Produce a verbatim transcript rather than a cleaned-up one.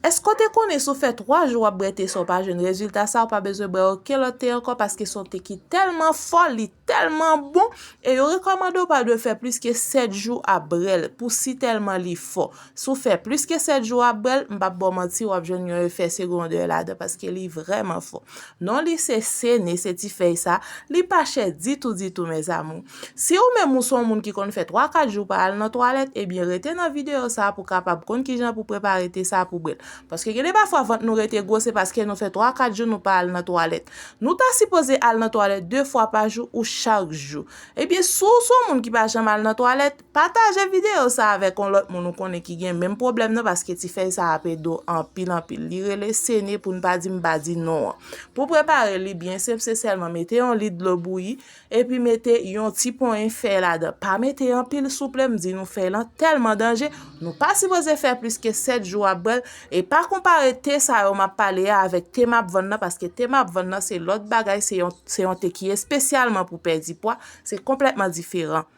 Èske w te konnen si w fè twa jou w ap bwè te san w pa jwenn rezilta sa, ou pa bezwen bwè okenn lòt te ankò, paske se yon te ki tèlman fò, li tèlman bon, e yo rekòmande w pa dwe fè plis ke sèt jou ap bwè l, pou si tèlman li fò. Si w fè plis ke sèt jou ap bwè l, m p ap ba w manti, w ap jwenn yon efè segondè ladan, paske li vrèman fò. Non li se Sene, se ti fèy sa, li pa chè ditou, ditou, mes amours. Si ou menm ou se yon moun ki konn fè twa kat jou pa al nan twalèt, ebyen rete nan videyo sa pou kapab konn kijan pou prepare te sa pou bwè l. Paske gen de pafwa vant nou rete gwo, se paske nou fè twa kat jou nou pa al nan twalèt. Nou ta sipoze al nan twalèt de fwa pa jou ou chak jou. Ebyen, si w se yon moun ki pa janm al nan twalèt, pataje videyo sa avèk yon lòt moun ou konnen ki gen menm pwoblèm nan, paske ti fèy sa ap ede w anpil, anpil. Li rele Sene, pou n pa di m pa di non an. Pou prepare li byen senp, se sèlman mete yon lit dlo bouyi, epi mete yon ti ponyen fèy ladan. Pa mete anpil souple, m di nou fèy lan tèlman danje, nou pa sipoze fè plis ke sèt jou ap bwè l, e pa konpare te sa yo m ap pale a avèk te m ap vann nan, paske te m ap vann nan se lòt bagay, se yon, se yon te ki espesyalman pou pèdi pwa, se konplètman diferan.